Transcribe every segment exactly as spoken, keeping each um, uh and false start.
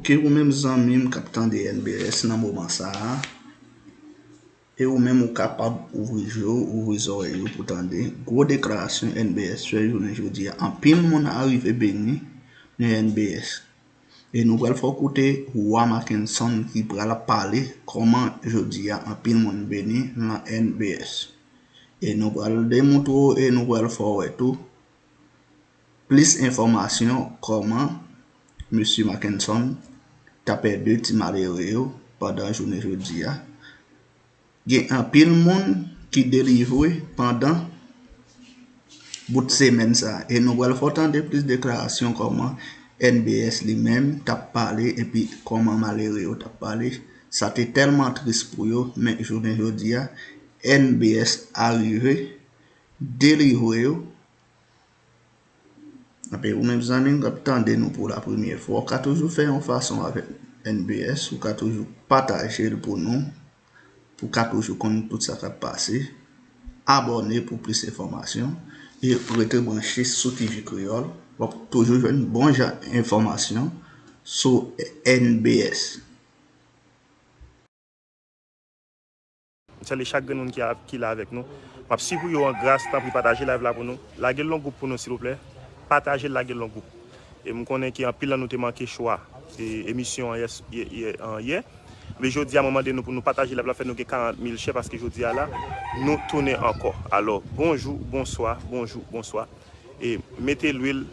Ke ou menm zanmi m k ap tande N B S nan moman sa a, e ou menm ou kapab ouvri je w, ouvri zòrèy ou pou tande gwo deklarasyon N B S fè jounen jodi a. Anpil moun arive beni nan N B S. E nou pral fè w koute Wa Mackenson ki pral pale kòman jodi a anpil moun beni nan N B S. E nou pral demontre w e nou pral fè w wè tou plis enfòmasyon kòman mesye Mackenson ta pèdi ti malere yo pandan jounen jodi a. Gen anpil moun ki delivre pandan bout semèn sa a. E nou pral fè w tande plis deklarasyon kòman N B S li menm t ap pale epi kòman malere yo t ap pale. Sa te tèlman tris pou yo, men jounen jodi a, N B S arive delivre yo. Epi ou menm zanmi m k ap tande nou pou la premyè fwa, ou ka toujou fè yon fason avèk N B S, ou ka toujou pataje l pou nou, pou w ka toujou konn tout sa k ap pase. Abòne pou plis enfòmasyon e rete branche sou T V Kreyòl. W ap toujou jwenn bon jan enfòmasyon sou N B S. M salye chak grenn moun ki, a, ki la avèk nou. M ap sipriye w an gras, tanpri pataje live la pou nou. Lage l nan gwoup pou nou, silvouplè. Pataje l, lage l nan gwoup. E m konnen ke anpil nan nou te manke chwa e, emisyon an yè, yè, yè, an yè. Men jodi a, mwen mande nou pou nou pataje live la, fè nou gen karant mil share, paske jodi a la, nou tounen ankò. Alò, bonjou, bonswa, bonjou, bonswa. E mete lwil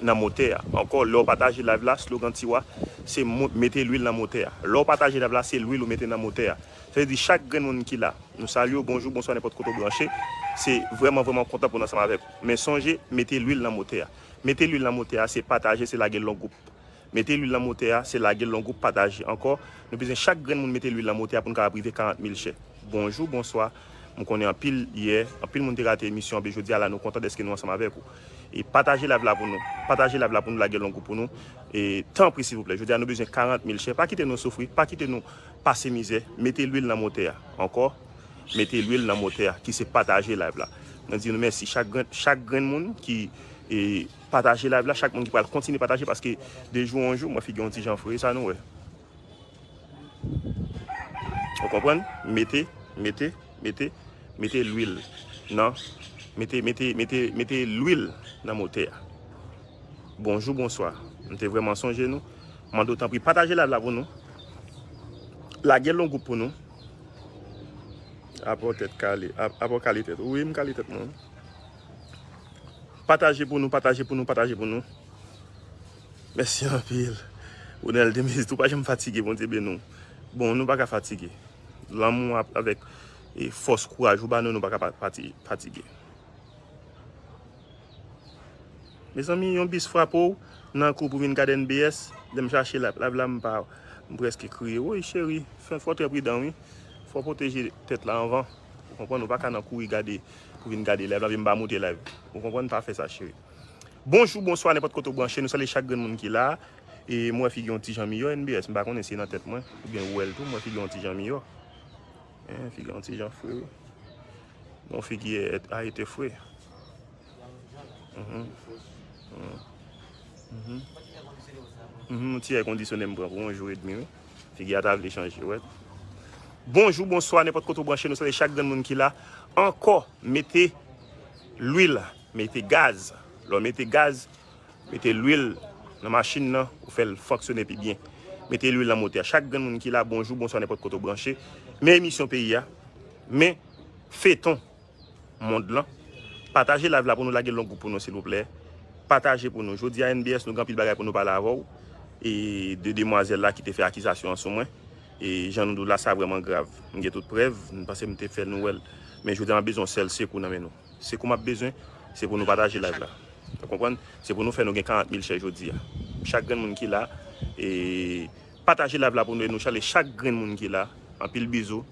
nan motè a. Ankò, lè w pataje live la, slogan Tiwa, se mo-, mete lwil nan motè a. Lè w pataje live la, se lwil ou mete nan motè a. Sa vle di, chak grenn moun ki la, nou salye w, bonjou, bonswa, nenpòt kote w branche. Se vrèman, vrèman kontan pou n ansanm avèk ou. Men sonje, mete lwil nan motè a. Mete lwil nan motè a, se pataje, se lage l nan gwoup. Mete lwil nan motè a, se lage l nan gwoup, pataje. Ankò, nou bezwen chak grenn moun mete lwil nan motè a pou n kapab rive karant mil share. Bonjou, bonswa. M konnen anpil yè, anpil moun te rate emisyon an, men jodi a la, nou kontan dèske nou ansanm avèk ou. E pataje live la pou nou. Pataje live la pou nou, lage l nan gwoup pou nou. E tanpri, silvouplè. Jodi a, nou bezwen karant mil share. Pa kite nou soufri, pa kite nou pase mizè. Mete lwil nan motè a. Ankò, mete lwil nan motè a, ki se pataje live la. Mwen di nou mèsi chak grenn, chak grenn moun ki, e, pataje live la, chak moun ki pral kontinye pataje, paske de jou an jou, mwen figi yon ti jan fre, sa nou wè. Ou konprann? Mete, mete, mete, mete lwil nan, mete, mete, mete, mete lwil nan motè a. Bonjou, bonswa. M te vrèman sonje nou. Mande w tanpri pataje live la pou nou. Lage l nan gwoup pou nou. Apa w tèt kale, ap-, apa w kale tèt ou? Wi, m kale tèt mwen. Pataje pou nou, pataje pou nou, pataje pou nou. Mèsi anpil. Ronald Demise, tou pa janm fatige, Bondye beni w. Bon, nou pa ka fatige. Lanmou ap-, avèk, e, fòs, kouraj ou ba nou, nou pa ka pa-, fati-, fatige. Mezanmi, yon bis frape w nan kou pou vin gade N B S. Lè m chache live la, m pa, m prèske kriye. Woy, cheri, fò, fò w trè pridan, wi. Fò w pwoteje tèt la anvan. Ou konprann, ou pa ka nan kouri gade pou vin gade live la, vin ba moute live. Ou konprann, pa fè sa, cheri. Bonjou, bonswa, nenpòt kote w branche, nou salye chak grenn moun ki la. E m wè figi yon ti jan miyò, N B S, m pa konnen si e nan tèt mwen, oubyen ou wè l tou, m wè figi yon ti jan miyò. Hein, figi yon ti jan fre, wi. Bon, figi a ete fre. Mhm. Mhm. Mhm. Mhm, yon ti èkondisyone m pran pou yon jou edmi, wi. Figi a ta vle chanje, wè. Bonjou, bonswa, nenpòt kote w branche, nou salye chak grenn moun ki la. Ankò, mete lwil, mete gaz. Lè w mete gaz, mete lwil nan machin nan, ou fè l fonksyone pi byen. Mete lwil nan motè a. Chak grenn moun ki la, bonjou, bonswa, nenpòt kote w branche. Men emisyon peyi a, men feton mond lan. Pataje live la pou nou, lage l nan gwoup pou nou, silvouplè. Pataje pou nou. Jodi a, N B S, nou gen anpil bagay pou nou pale avè w. E de demwazèl la ki te fè akizasyon an sou mwen. E jan nou di w la, sa vrèman grav. M gen tout prèv, m panse m te fè nou wè l. Men jodi a, m ap bezwen yon sèl sekou nan men nou. Sekou m ap bezwen, se pou nou pataje live la. Ou konprann? Se pou nou fè nou gen karant mil share jodi a. Chak grenn moun ki la, e pataje live la pou nou e nou salye chak grenn moun ki la. Anpil bizou.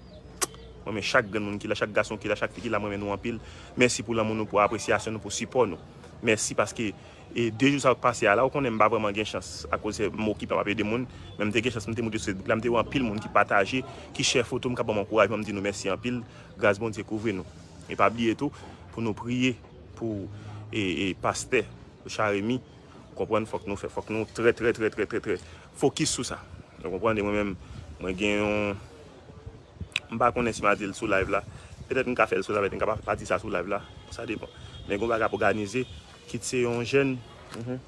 Mwen renmen chak grenn moun ki la, chak gason ki la, chak fi ki la, mwen renmen nou anpil. Mèsi pou lanmou nou, pou apresyasyon nou, pou sipò nou. Mèsi paske, e, de jou sa yo k pase a la, ou konnen m pa vrèman gen chans akoz m okipe, m ap ede moun. Men m te gen chans, m te moute sou Facebook la, m te wè anpil moun ki pataje, ki share foto m, k ap ban m ankourajman, m di nou mèsi anpil. Gras Bondye kouvri nou. E pa bliye tou, pou nou priye pou, e, e, pastè Charemy, Konprann, fòk nou fè, fòk nou trè, trè, trè, trè, trè, trè fokis sou sa. Ou konprann? E mwen menm, mwen gen yon, m pa konnen si m a di l sou live la. Petèt m ka fè l sou live, petèt m ka pa, pa di sa sou live la. Sa depann. Men gen yon bagay ap òganize, kit se yon jèn, mhm,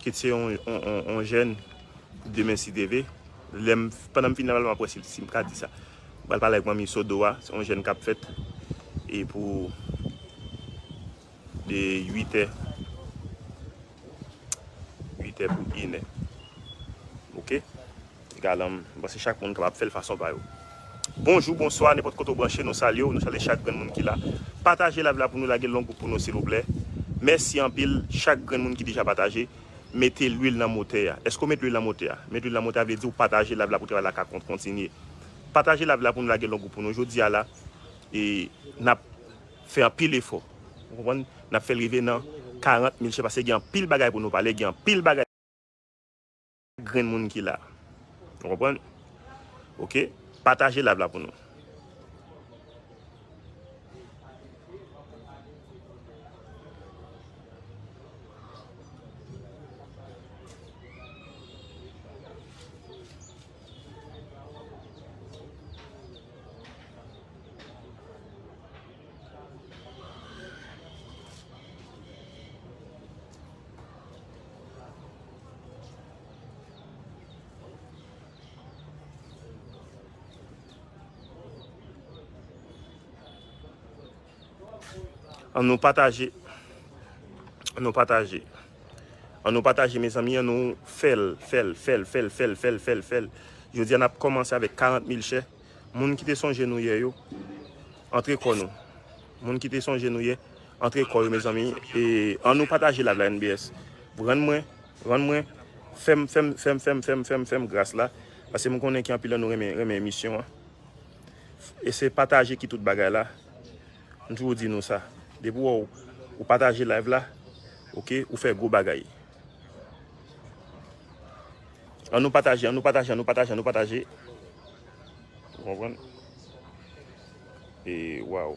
kit se yon, yon, yon, yon jèn, demen si Dye vle, lè m, pandan m fin la, m ap wè si, si m ka di sa. M pral pale avèk manmi Sodo a, se yon jèn k ap fèt. E pou de uit è, uit è pou inè. Oke? Egal, m panse chak moun kapab fè l fason pa yo. Bonjou, bonswa, nenpòt kote w branche, nou salye w, nou salye chak grenn moun ki la. Pataje live la pou nou, lage l nan gwoup pou nou, silvouplè. Mèsi anpil, chak grenn moun ki deja pataje. Mete lwil nan motè a. Èske w met lwil nan motè a? Met lwil nan motè a vle di w pataje live la pou travay la ka kon-, kontinye. Pataje live la pou nou, lage l nan gwoup pou nou. Jodi a la, e n ap fè anpil efò. Ou konprann? N ap fè l rive nan karant mil share, paske gen anpil bagay pou nou pale, gen anpil bagay grenn moun ki la. Ou konprann? Oke? Pataje live la pou nou. Ann nou pataje. Ann nou pataje. Ann nou pataje, mezanmi. Ann nou fè l, fè l, fè l, fè l, fè l, fè l, fè l, fè l. Jodi a, n ap kòmanse avèk karant mil share. Moun ki te sonje nou yè yo, antre kò nou. Moun ki te sonje nou yè, antre kò yo, mezanmi. E ann nou pataje live la, N B S. Rann mwen, rann mwen, fè m, fè m, fè m, fè m, fè m, fè m, fè m gras la. Paske m konnen gen anpil nan nou renmen, renmen emisyon an. E se pataje ki tout bagay la. M toujou di nou sa. Depi w, ou pataje live la, oke, ou fè gwo bagay. Ann nou pataje, ann nou pataje, ann nou pataje, ann nou pataje. Ou konprann? E, waw.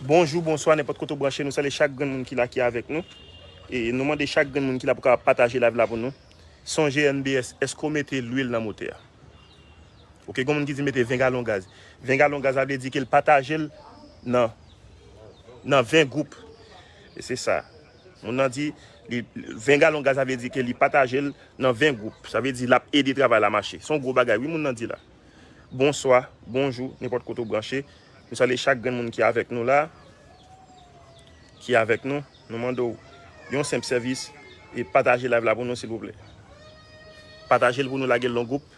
Bonjou, bonswa, nenpòt kote w branche, nou salye chak grenn moun ki la, ki avèk nou. E nou mande chak grenn moun ki la pou kapab pataje live la pou nou. Sonje N B S, èske w mete lwil nan motè a? Oke, gen moun ki di mete ven galon gaz. Ven galon gaz, sa vle di ke l pataje l nan, nan ven gwoup. E se sa. Moun nan di, li, ven galon gaz, sa vle di ke li pataje l nan ven gwoup. Sa vle di l ap ede travay la mache. Se yon gwo bagay, wi, moun nan di la. Bonswa, bonjou, nenpòt kote w branche. Nou salye chak grenn moun ki avèk nou la, ki avèk nou. Nou mande w yon senp sèvis, e pataje live la pou nou, silvouplè. Pataje l pou nou, lage l nan gwoup.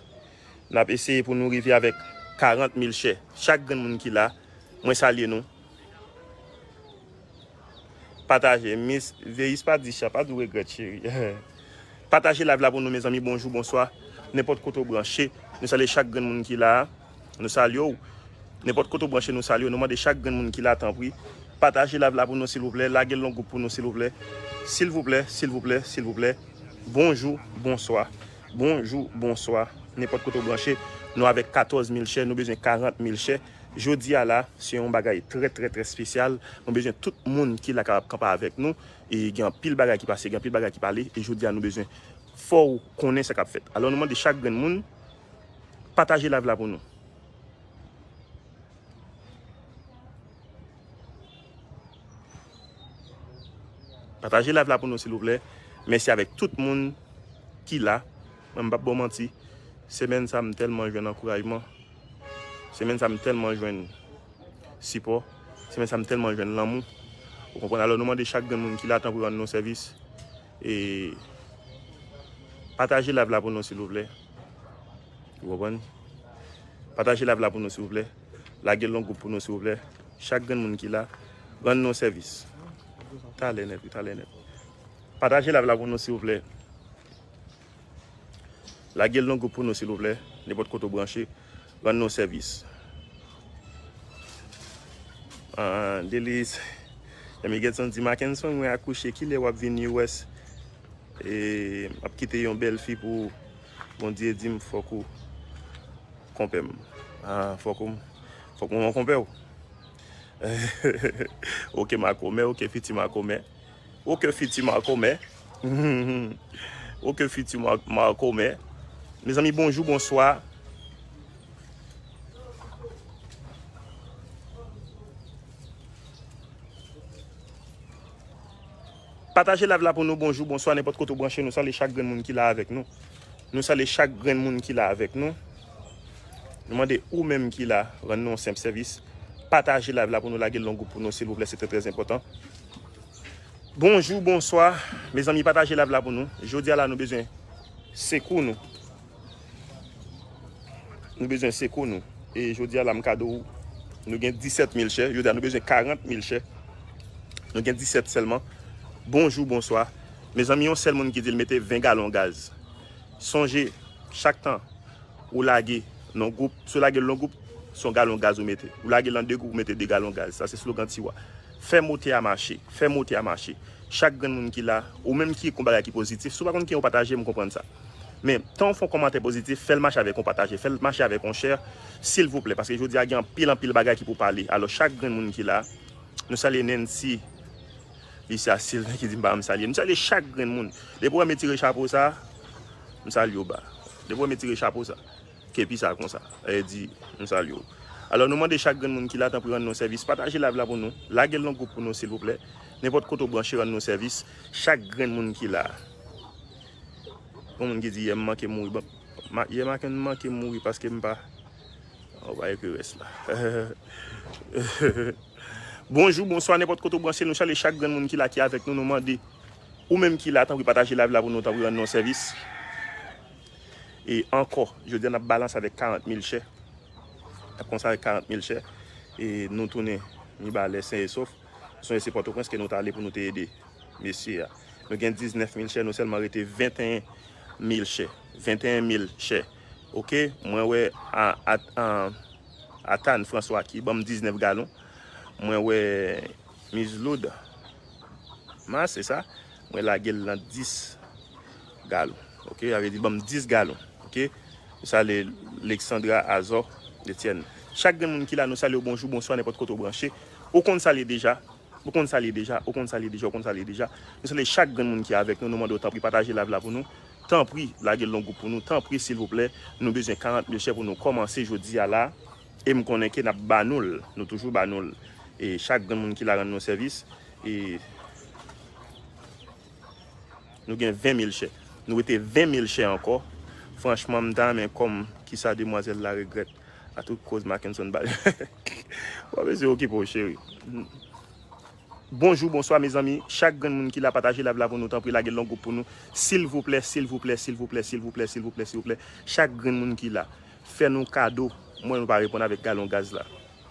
N ap eseye pou nou rive avèk karant mil share. Chak grenn moun ki la, mwen salye nou. Pataje. Miss Veis pa di sa, pa di w regrèt, cheri. Pataje live la pou nou, mezanmi. Bonjou, bonswa. Nenpòt kote w branche, nou salye chak grenn moun ki la a. Nou salye w. Nenpòt kote w branche, nou salye w. Nou mande chak grenn moun ki la, tanpri, pataje live la pou nou, silvouplè. Lage l nan gwoup pou nou, silvouplè. Silvouplè, silvouplè, silvouplè. Bonjou, bonswa. Bonjou, bonswa. Nenpòt kote w branche, nou avèk katòz mil share, nou bezwen karant mil share. Jodi a la, se yon bagay trè, trè, trè espesyal. Nou bezwen tout moun ki la kapab kanpe avèk nou. E gen anpil bagay ki pase, gen anpil bagay ki pale. E jodi a, nou bezwen fè w konnen sa k ap fèt. Alò, nou mande chak grenn moun, pataje live la pou nou. Pataje live la pou nou, silvouplè. Mèsi avèk tout moun ki la. Mwen, m p ap ba w manti. Semèn sa, m tèlman jwenn ankourajman. Semèn sa, m tèlman jwenn sipò. Semèn sa, m tèlman jwenn lanmou. Ou konprann? Alò, nou mande chak grenn moun ki la, tanpri, rann nou sèvis. E pataje live la pou nou, silvouplè. Ou konprann? Pataje live la pou nou, silvouplè. Lage l nan gwoup pou nou, silvouplè. Chak grenn moun ki la, rann nou sèvis. Talè nèt, wi, talè nèt. Pataje live la pou nou, silvouplè. Lage l nan gwoup pou nou, silvouplè. Nenpòt kote w branche, rann nou sèvis. Ah, Delis. Yami Getson di, Mackenson, mwen akouche, kilè w ap vin U S? E m ap kite yon bèl fi pou Bondye di m fòk ou konpè m. Ah, fòk ou, fòk mwen konpè w. Ok, makomè, ok, fiti makomè. Ok, fiti makomè. Ok, fiti ma- makomè. Mezanmi, bonjou, bonswa. Pataje live la pou nou, bonjou, bonswa, nenpòt kote ou branche, nou salye chak grenn moun ki la avèk nou. Nou salye chak grenn moun ki la avèk nou. Nou mande ou menm ki la, rann nou yon senp sèvis. Pataje live la pou nou, lage l nan gwoup pou nou, silvouplè, se trè, trè enpòtan. Bonjou, bonswa. Mezanmi, pataje live la pou nou. Jodi a la, nou bezwen sekou nou. Nou bezwen sekou nou. E jodi a la, m ka di w, nou gen disèt mil chè. Jodi a, nou bezwen karant mil chè. Nou gen disèt sèlman. Bonjou, bonswa. Mezanmi, yon sèl moun ki di l mete ven galon gaz. Sonje, chak tan ou lage nan gwoup, si w lage l nan gwoup, se yon galon gaz ou mete. Ou lage l nan de gwoup, ou mete de galon gaz. Sa se slogan Tiwa. Fè motè a mache. Fè motè a mache. Chak grenn moun ki la, ou menm ki gen yon bagay ki pozitif, si w pa konn ki yon pataje, m konprann sa. Men, tan w fè yon kòmantè pozitif, fè l mache avèk yon pataje, fè l mache avèk yon share, silvouplè, paske jodi a gen anpil, anpil bagay ki pou pale. Alò, chak grenn moun ki la, nou salye Nancy, Lisa Sylvain ki di m pa janm salye. Nou salye chak grenn moun. Depi w wè m retire chapo sa, m salye w ba. Depi w wè m retire chapo sa, kepi sa konsa, e di, m salye w. Alò, nou mande chak grenn moun ki la, tanpri rann nou sèvis. Pataje live la pou nou. Lage l nan gwoup pou nou, silvouplè. Nenpòt kote w branche, rann nou sèvis. Chak grenn moun ki la. Yon moun ki di, yè m manke mouri. Bon, ma- yè m manke mouri paske m pa Ou pa ekri rès la. Bonjou, bonswa, nenpòt kote w branche, nou salye chak grenn moun ki la, ki avèk nou, nou mande ou menm ki la, tanpri pataje live la pou nou, tanpri rann nou sèvis. E ankò, jodi a n ap balanse avèk karant mil chè. N ap konsa avèk karant mil chè. E nou tounen Mibalè, sen e sof. Sonje se Pòtoprens ke nou t ale pou nou te ede mesye a. Nou gen diznèf mil chè, nou sèlman rete venteyen mil chè. Venteyen mil chè. Ok, mwen wè a, a, a, Atan François ki ban m diznèf galon. Mwen wè Miss Loud. Mas, se sa. Mwen lage l nan dis galon. Ok, sa vle di ban m dis galon. Ok, nou salye Lexandra Azor Etienne. Chak grenn moun ki la, nou salye w bonjou, bonswa, nenpòt kote w branche. Ou konn salye deja. Ou konn salye deja, ou konn salye deja, ou konn salye deja. Nou salye chak grenn moun ki avèk nou, nou mande w tanpri pataje live la pou nou. Tanpri, lage l nan gwoup pou nou. Tanpri, silvouplè, nou bezwen karant mil chè pou nou kòmanse jodi a la. E m konnen ke n ap ba nou l, nou toujou ba nou l. E chak grenn moun ki la rann nou sèvis. E nou gen ven mil chè. Nou rete ven mil chè ankò. Franchman, m ta renmen kòm kisa demwazèl la regrèt a tout koz Mackenson ba li. W ap eseye okipe w, cheri. Bonjou, bonswa, mezanmi. Chak grenn moun ki la, pataje live la pou nou, tanpri, lage l nan gwoup pou nou. Silvouplè, silvouplè, silvouplè, silvouplè, silvouplè, silvouplè. Chak grenn moun ki la, fè nou kado. Mwen, nou pa reponn avèk galon gaz la.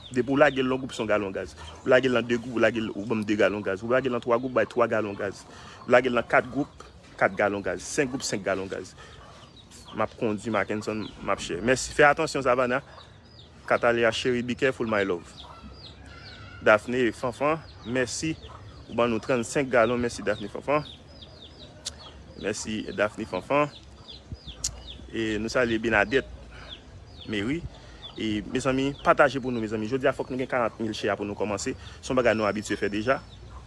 Depi w lage l nan gwoup, se yon galon gaz. Ou lage l nan de gwoup, ou lage l, ou ban m de galon gaz. Ou lage l nan twa gwoup, bay twa galon gaz. Ou lage l nan kat gwoup, kat galon gaz. Senk gwoup, senk galon gaz. M ap kondi, Mackenson, m ap share. Mèsi. Fè atansyon, Savannah. Catalia cheri, be careful, my love. Daphne Fanfan, mèsi. Ou ban nou trannsenk galon. Mèsi, Daphne Fanfan. Mèsi, Daphne Fanfan. E nou salye Bernadette Mary. E, mezanmi, pataje pou nou, mezanmi. Jodi a, fòk nou gen karant mil share pou nou kòmanse. Se yon bagay nou abitye fè deja.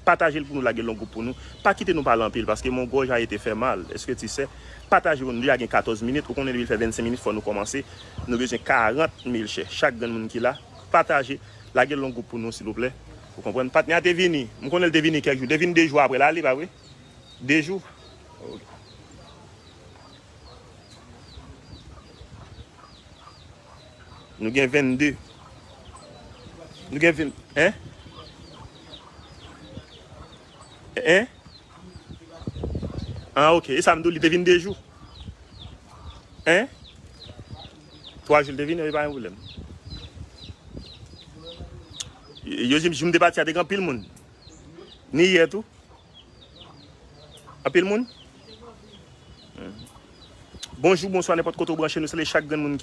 Pataje l pou nou, lage l nan gwoup pou nou. Pa kite nou pale anpil, paske mon gorge a été fait mal. Est-ce que tu sais? Pataje pou nou. Deja gen katòz minit. Ou konnen depi l fè vennsenk minit, fò nou kòmanse. Nou bezwen karant mil share. Chak grenn moun ki la, pataje. Lage l nan gwoup pou nou, silvouplè. Ou konprann? Patnè a te vini. M konnen l te vini kèk jou. Te vin de jou apre l ale, pa vre? De jou? Ok. Nou gen vennde. Nou gen ven-, en? En? Ah, ok. E sa m di w, li te vin de jou. En? Twa jou li te vin, e pa gen pwoblèm. Yo di m, jou m te pati a, te gen anpil moun. Ni yè tou. Anpil moun? Hmm. Bonjou, bonswa, nenpòt kote w branche, nou salye chak grenn moun ki